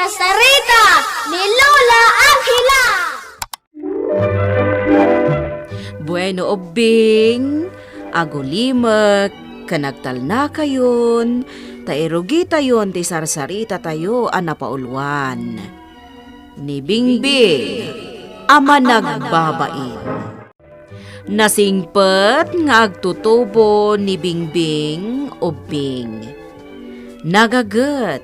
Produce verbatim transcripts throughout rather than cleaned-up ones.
Sarita ni Lola Angela. Bueno, ubbing, agulimek ken agtalnakayon, ta irugitayon ti sarsaritatayo a napauluan. Ni Bingbing a managbabain. Nasingpet nga agtutubo ni Bingbing, ubbing. Nagaget,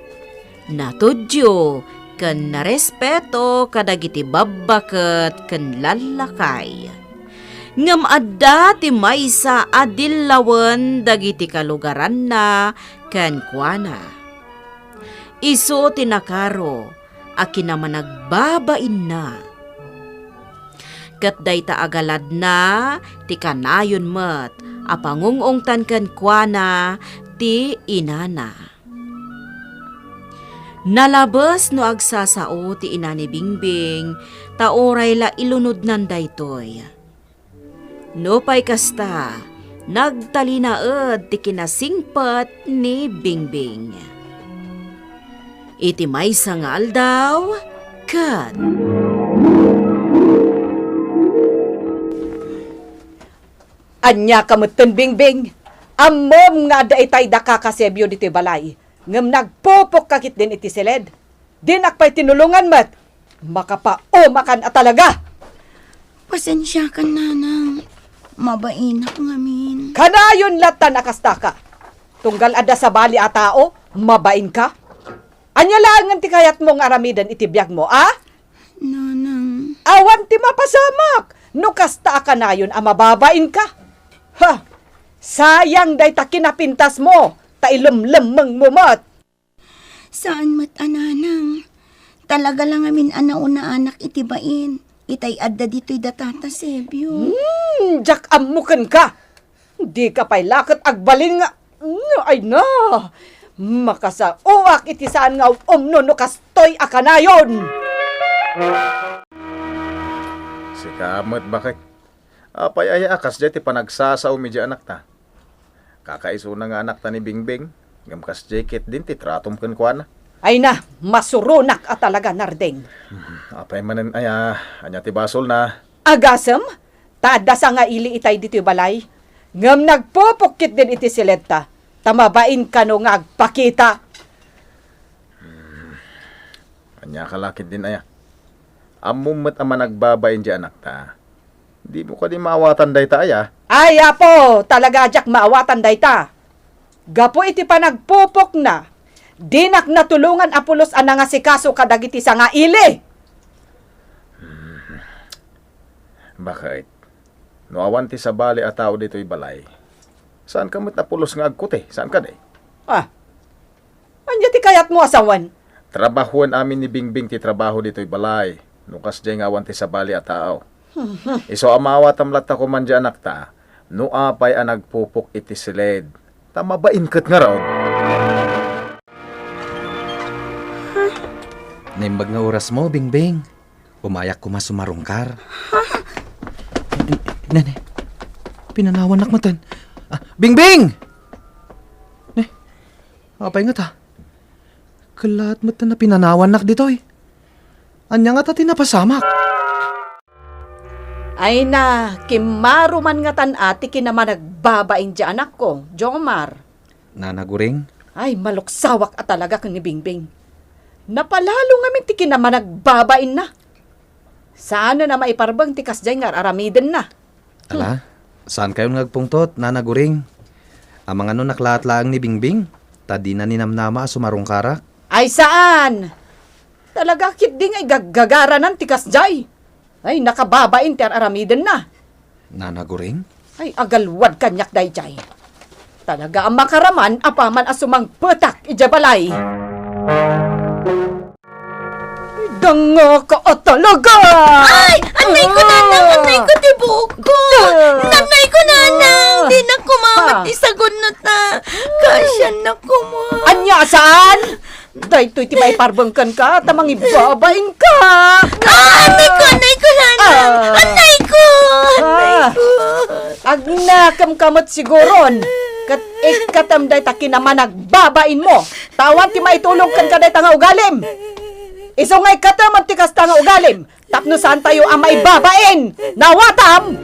natudyo, ken narespeto kadagiti babbaket ken lallakay. Ngem adda ti maysa a dillawen dagiti kalugaranna kenkuana. Isu ti nakaro a kinamanagbabainna. Ket dayta a galadna ti kanayon met a pangung-ungtan kenkuana ti inana. Nalabes no agsasao ti ina ni Bingbing, ta uray la ilunodnan daytoy. Nupay kasta, nagtalinaed ti kinasingpet ni Bingbing. Iti maysa nga aldaw, ket Ania ka metten, Bingbing? Ammom nga adda itay daka ka Sebio ditoy balay, ngem nagpupokka ketdin iti siled. Dinak pay tinulongan met. Makapaumakan a talaga! Pasensiakan, Nanang. Mabainak ngamin. Kanayon lattan a kastaka. Tunggal adda sabali a tao, mabainka? Ania laengen ti kayatmo nga aramiden iti biagmo, a? Nanang. Awan ti mapasamak no kasta a kanayon a mababainka. Ha! Sayang dayta kinapintasmo, ta ilemlemmengmo met. Saan met a, Nanang. Talaga la ngamin a naunaanak iti bain, itay adda ditoy da Tata Sebio. Hmm, diak ammo kenka. Dika pay la ket agbalin nga, ay na! Makasaoak iti saan nga um-umno no kastoy a kanayon! Sika met, baket. Apay aya a kasdiay ti panagsasaom idiay anakta? Kakaisuna nga anakta ni Bingbing, ngem kasdiay ketdin ti tratom kenkuana. Ay na, masuronak a talaga, Nardeng. Apay manen aya, ania ti basolna? Agasem, ta adda sangaili itay ditoy balay. Ngem nagpupok ketdin iti siledta, ta mabain kano nga agpakita. Ania ka la ketdin aya? Ammom met a managbabain diay anakta. Dimo kadi maawatan dayta aya? Ay, Apo, talaga diak maawatan dayta. Gapu iti panagpupokna, dinak natulongan a pulos a nangasikaso kadagiti sangaili. Baket, no awan ti sabali a tao ditoy balay, saanka met a pulos nga agkuti, saan kadi? Ah, ania ti kayatmo a sawen? Trabahoen amin ni Bingbing ti trabaho ditoy balay, no kasdiay nga awan ti sabali a tao. Isu a maawatam latta koman diay anakta, no apay a nagpupok iti siled, ta mabain ket ngarud. Naimbag nga orasmo, Bingbing. Umayak koma sumarungkar. Nene, pinanawannak metten. Ah, Bingbing! Ne, apay ngata? Kellaat metten a pinanawannak ditoy. Ania ngata ti napasamak? Ay na, kimmaro man ngatan a ti kinamanagbabain diay anakko, Jomar. Nana Guring? Ay, maluksawak a talaga ken ni Bingbing. Napalalo ngamin ti kinamanagbabainna. Saanen a maiparbeng ti kasdiay nga ar-aramidenna. Ala, saankayon nga agpungtot, Nana Guring? Amangan no naklaat laeng ni Bingbing, ta dina ninamnama a sumarungkarak. Ay, saan! Talaga ketdi nga igaggagaranan ti kasdiay. Ay, nakababain ti ar-aramidenna. Nana Guring? Ay, agalwad kaniak daydiay. Talaga a makaraman apaman a sumangpetak idiay balay. Dangngaka a talaga! Ay! Anay ko, Nanang! Anay ko ti buok ko! Nanay ko, Nanang! Di na kumamat ti sagunno ta. Kasian na kuma. Ania, saan? Daytoy ti maiparbeng kenka, ta mangibabain ka. Ah, anay ko, anay ko, Nanang. Ah. Anay ko, anay ko. Agnakem ka met siguron. Ket ikkatem dayta kinamanagbabain mo. Ta awan ti maitulong kenka dayta nga ugalim. Isu nga ikkatemon ti kasta nga ugalim, tapno saantayo a maibabain. Nawatam!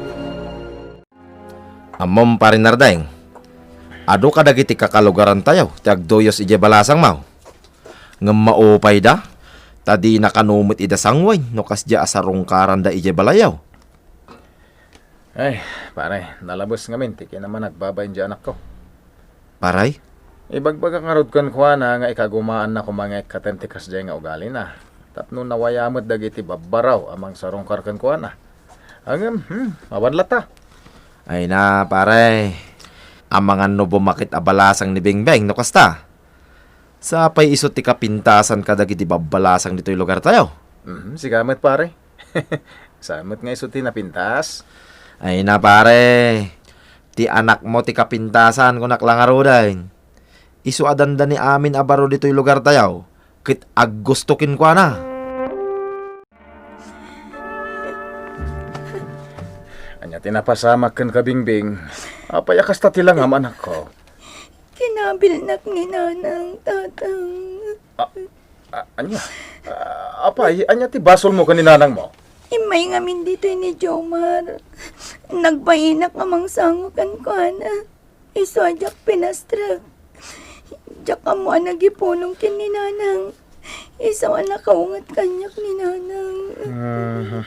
Ammom, Pare Nardeng, adu kadagiti kakalugarantayo ti agduyos idiay balasangmo. Ngem maupayda, ta dina kano met ida sanguen no kasdiay a sarungkaranda idiay balayyo. Ay, pare, nalabes ngamin ti kinamanagbabain diay anakko. Paray? Ibagbagak ngarud kenkuana nga ikagumaanna koma nga ikkaten ti kasdiay nga ugalina. Tapno nawaya met dagiti babbaraw a mangsarungkar kenkuana. Ngem, hmm, awan latta. Ay na, pare. Amangan no bumakit a balasang ni Bingbing no kasta. Sapay isu ti kapintasan kadagiti babbalasang ditoy lugartayo. Mhm, sika met, pare. Saan met nga isu ti napintas? Ay na, pare. Ti anakmo ti kapintasan, kunak la ngaruden. Isu a dandani amin a baro ditoy lugartayo, ket aggusto kenkuana. Ania ti napasamak kenka, Bingbing? Apay a kasta ti langam, anakko? Kinabilnak ni Nanang, Tatang. A-, a-, ania? A-, apay, ania ti basolmo ken ni nanangmo? Immay ngamin ditoy ni Jomar. Nagbainak a mangsango kenkuana. Isu a diak pinastrek. Diak ammo a nagipulong ken ni Nanang. Isu a nakaunget kaniak ni Nanang. Mhm.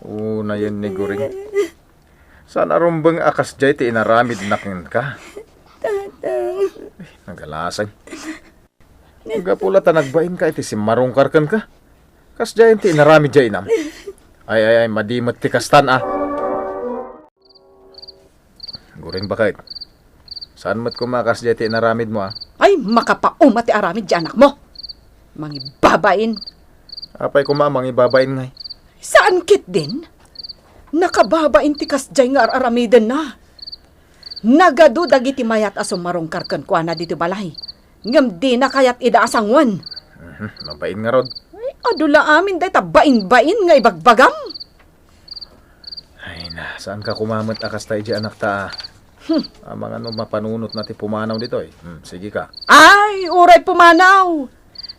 Unayen ni Guring. Saan a rumbeng a kasdiay ti inaramidna kenka? Tatang. Nagalasang. Gapu la ta nagbainka iti simmarungkar kenka. Kasdiay ti inaramid diay inam. Ay, ay, ay, madi met ti kastan, a. Guring baket. Saan met koma kasdiay ti inaramidmo, a? Ay, makapauma ti aramid diay anakmo. Mangibabain. Apay koma mangibabain ngay? Saan ketdin? Nakababain ti kasdiay nga ar-aramidenna. Nagadu dagiti mayat a summarungkar kenkuana ditoy balay, ngem dina kayat ida a sangoen. Mhm, mabain ngarud. Ay, adu la amin dayta bainbain nga ibagbagam. Ay na, saanka koma met a kasta idiay anakta, a? Hmm. Amangan no mapanunotna ti pumanaw ditoy. Hmm, sige ka. Ay, uray pumanaw!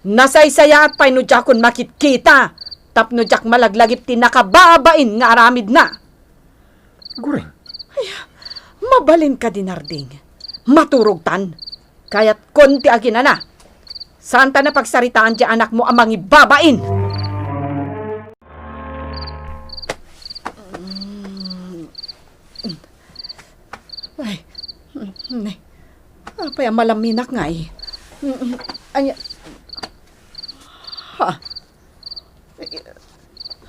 Nasaysayaat pay no diakon makitkita tapno diak malaglagip ti nakababain nga aramidna. Guring. Ay, mabalin kadi, Narding. Maturogtan. Kayatkon ti aginana. Saanta a pagsaritaan diay anakmo a mangibabain. Ay, ne. Apay a malaminak ngay? Ania? Ha?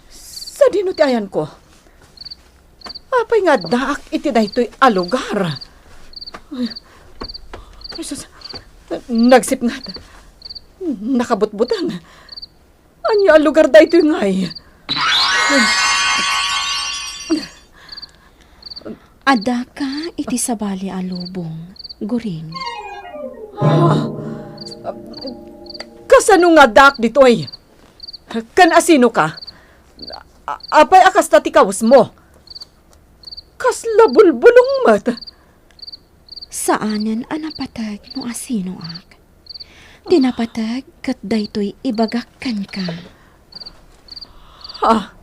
Sadino ti ayanko? Apay nga addaak iti daytoy a lugar? Ay, ay, sus, nagsipngat. Nakabutbuteng. Ania a lugar daytoy ngay? Addaka iti sabali a lubong, Guring. Ah, kasano nga addaak ditoy? Ken asino ka? A-, apay a kasta ti kawesmo? Kasla bulbulong met. Saanen a napateg no asinoak. Ti napateg ket daytoy ibagak kenka. Ha?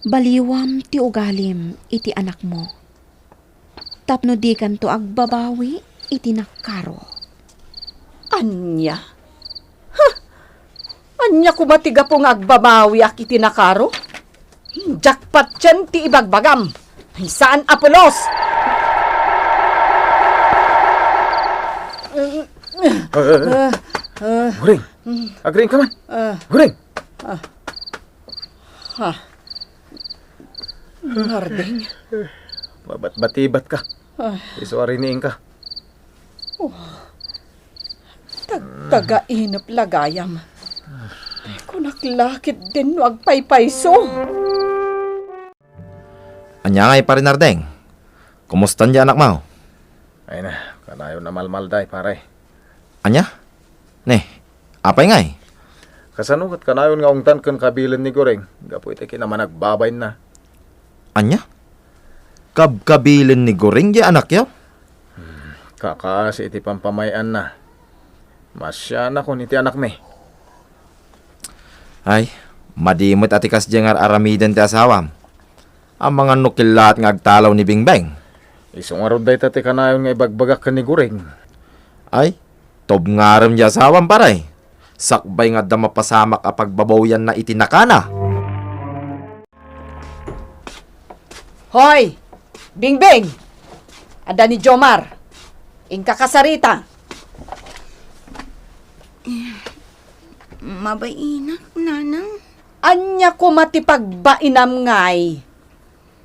Baliwam ti ugalim iti anakmo. Tapno dikanto agbabawi iti nakaro. Ania? Ha? Ania koma ti gapu nga agbabawiak iti nakaro? Diak patien ti ibagbagam. Saan a pulos! Eh, eh, eh. Ah, ah. Guring! Agriing ka man! Ah. Guring! Ah. Ha? Narding. Mabatbatibat ka. Ah. Isu a riniing ka. Oh. Tagtagainep la gayam. Kunak la ketdin no agpaypayso. Ania ngay, Pare Nardeng? Kumustan diay anakmo? Ay na, kanayon a malmalday, pare. Ania? Ne, apay ngay? Kasano ket kanayon nga ungtan ken kabilen ni Guring gapu iti kinamanagbabainna? Ania? Kabkabilen ni Guring diay anakyo? Hmm, kakaasi iti pampamay-anna. Masianakon iti anakmi. Ay, madi met a ti kasdiay nga ar-aramiden ti asawam. Amangan no kellaat nga agtalaw ni Bingbing. Isu ngarud dayta ti kanayon nga ibagbagak ken ni Guring. Ay, tubngarem ti asawam, pare. Sakbay nga adda mapasamak a pagbabawyanna iti nakana. Hoy! Bingbing! Adda ni Jomar. Inka kasarita. Mabainak, Nanang. Ania koma ti pagbainam ngay?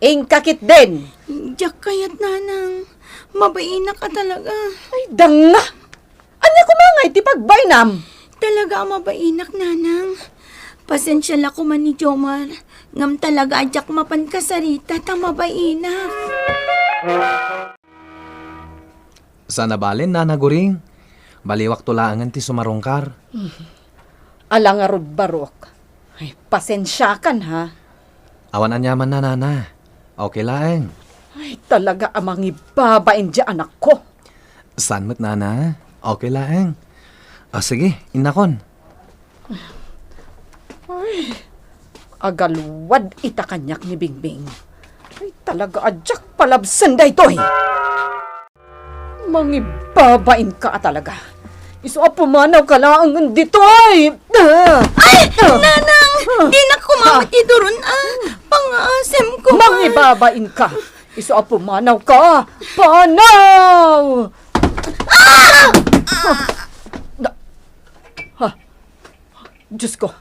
Inka ketdin. Diak kayat, Nanang. Mabainak a talaga. Ay, danga! Ania koma ngay ti pagbainam? Talaga a mabainak, Nanang. Pasensia la koma ni Jomar. Ngem talaga a diak mapan kasarita ta mabainak. Saan a bale, Nana Guring. Baliwakto laengen ti sumarungkar. Ala ngarud, Barok. Ay, pasensiakan, ha? Awan aniaman, Nana. Okay laeng. Ay, talaga a mangibabain diay anakko. Saan met, Nana? Okay laeng. O, sige, innakon. Ay, agaluad ita kaniak ni Bingbing. Ay, talaga a diak palabsen daytoy. Mangibabainka a talaga. Isu a pumanawka laengen ditoy. Ay, Nanang! Dinak koma met iduron a pangaasim ko. Mangibabainka. Isu a pumanawka. Panaw! Ah! Ha? Diosko.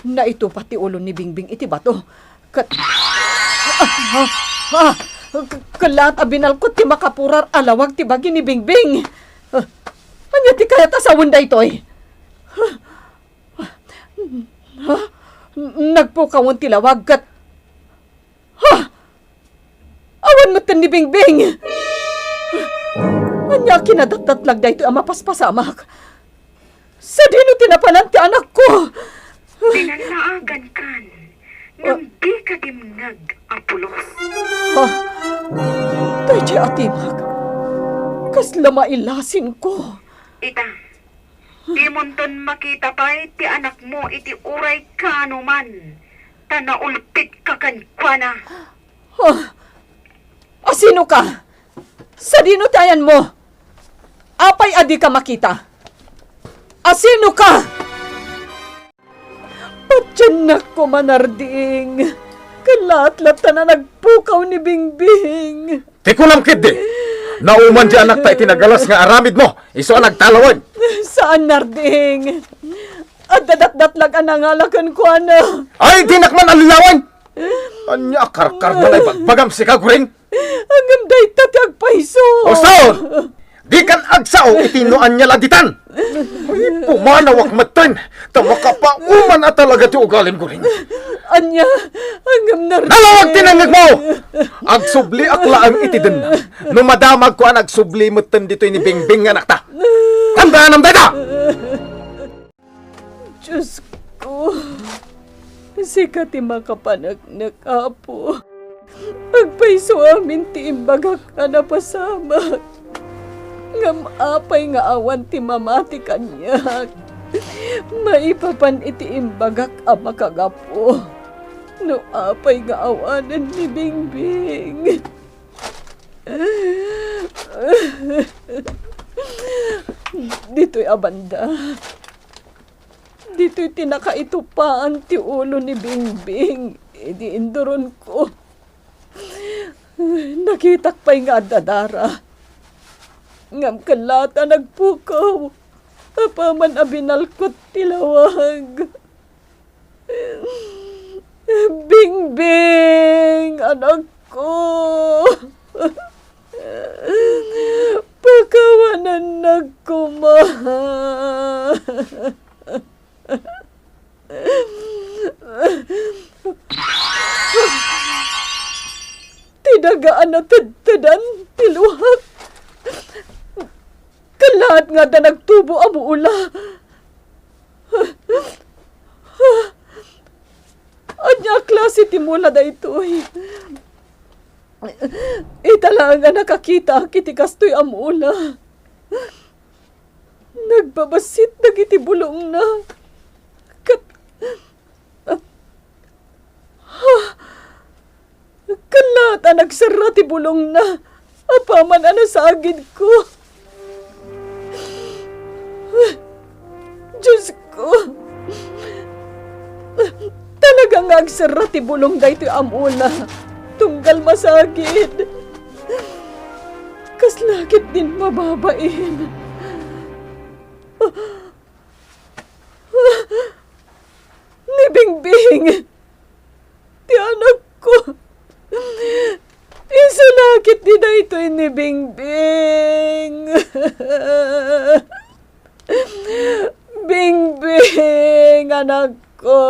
Naitupa ti ulo ni Bingbing iti bato. Ket, ah, ah, ah, k-, kellaat a binalkot ti makapurar a lawag ti bagi ni Bingbing. Ah, ania ti kayat a sawen daytoy? Ha? Nagpukawen ti lawag ket, ha? Awan metten ni Bingbing. Ania a kinadatdatlag daytoy a mapaspasamak? Sadino ti napanan ti anakko? Pinannaagankan, ngem dika dimngeg a pulos. Ha? Daydiay a timek. Kasla mailasinko. Ita, dimonton makita pay ti anakmo iti uray kaanoman, ta naulpidka kenkuana. Ah, asinoka? Sadino ti ayanmo? Apay a dika makita? Asinoka? Patiennak koma, Narding. Kellaat latta a nagpukaw ni Bingbing. Ti kunam ketdi, nauman ti anakta iti nagalas nga aramidmo, isu a nagtalawen. Saan, Narding. Adda datdatlag a nangala kenkuana. Ay, dinak man allilawen! Ania a karkarna nga ibagbagam, sika, Guring? Ngem dayta ti agpayso. O sao! Dikan agsao iti no ania la ditan! Ay, pumanawak metten, ta makapauman a talaga ti ugalim, Guring. Ania, ngem Narding. Nalawag ti nangngegmo! Agsubliak laeng iti denna. No madamagko a nagsubli metten ditoy ni Bingbing nga anakta. Tandaanam dayta! Diosko, sika ti makapaneknek, Apo. Agpayso amin ti imbagak a napasamak. Ngem apay nga awan ti mamati kaniak maipapan iti imbagak a makagapu? No apay nga awanen ni Bingbing? Ditoy a banda, ditoy ti nakaitupaan ti ulo ni Bingbing idi induronko. Nakitak pay nga adda dara. Ngem kellaat a nagpukaw apaman a binalkot ti lawag. Bingbing, anakko. Pakawanannak koma. Ti daga a natedtedan ti luhak. Kellaat nga adda nagtubo a mula. Ania a klase ti mula daytoy? Ita laeng a nakakitaak iti kastoy a mula. Nagbabassit dagiti bulongna. Ket, ah, ha? Kallaat a nagserra ti bulongna apaman a nasagidko. Diosko, talaga nga agserra ti bulong daytoy a mula tunggal masagid. Kasla ketdin mababain. Ni Bingbing, ti anakko. Isu la ketdi daytoy ni Bingbing. Bingbing, anakko.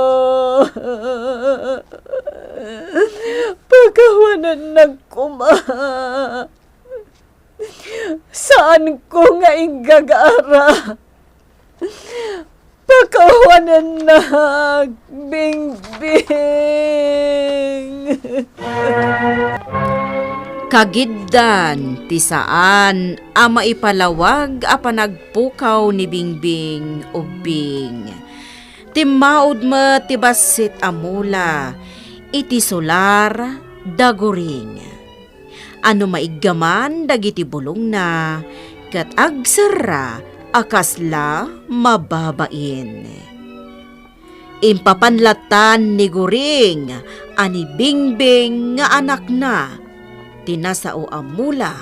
Pakawanennak koma. Saanko nga inggagara. Pakawanennak, Bingbing. Kagiddan ti saan a maipalawag a panagpukaw ni Bingbing, Ubbing. Timmaud met ti bassit a mula iti sular da Guring. A no maiggaman dagiti bulongna ket agserra a kasla mababain. Impapan lattan ni Guring a ni Bingbing nga anakna ti nasao a mula.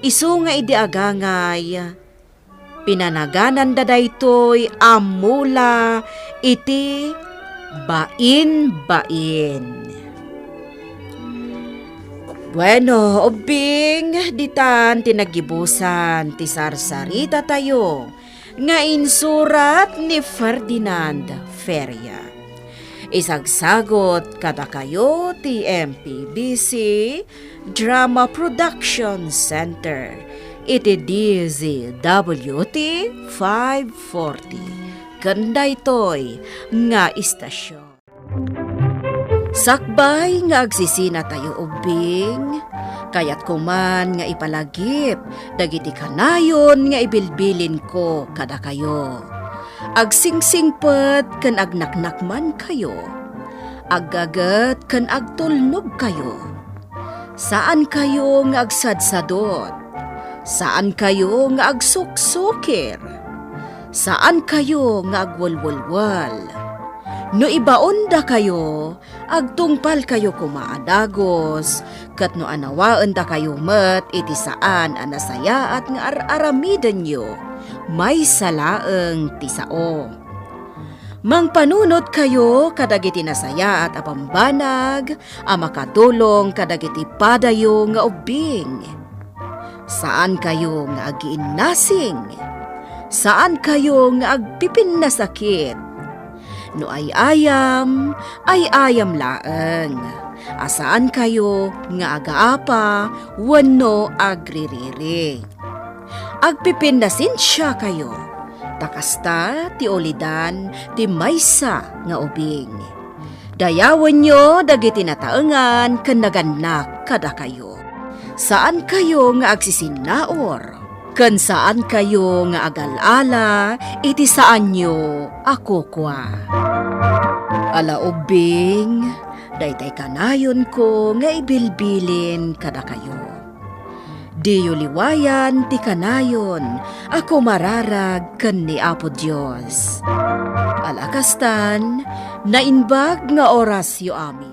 Isu nga idi agangay, pinanagananda daytoy a mula iti bainbain. Bueno, Ubbing, ditan ti naggibusan ti sarsarita tayo nga insurat ni Ferdinand Feria. Isagsagot kadakayo ti M P B C Drama Production Center iti D Z W T five forty ken daytoy nga istasyon. Sakbay nga agsisinatayo, Ubbing, kayatko man nga ipalagip dagiti kanayon nga ibilbilinko kadakayo. Agsingsingpet ken agnaknakmankayo. Aggaget ken agtulnogkayo. Saankayo nga agsadsadot. Saankayo nga agsuksukir. Saankayo nga agwelwelwel. No ibaondakayo, agtungpalkayo koma a dagus, ket no anawaendakayo met iti saan a nasayaat nga ar-aramidenyo, maysa laeng ti sao. Mangpanunotkayo kadagiti nasayaat a bambanag a makatulong kadagiti padayo nga ubbing. Saankayo nga agiinnasing. Saankayo nga agpipinnasakit. No ay-ayam, ay-ayam laeng. A saankayo nga agaapa wenno agririri. Agpipinnasensiakayo, ta kasta ti ulidan ti maysa nga ubing. Dayawenyo dagiti nataengan ken nagannak kadakayo. Saankayo nga agsisinnaur, ken saankayo nga agal-ala iti saanyo a kukua. Ala ubbing, daytay kanayonko nga ibilbilin kadakayo. Diyo liwayan ti kanayon a kumararag ken ni Apo Dios. Ala kastan, naimbag nga orasyo amin.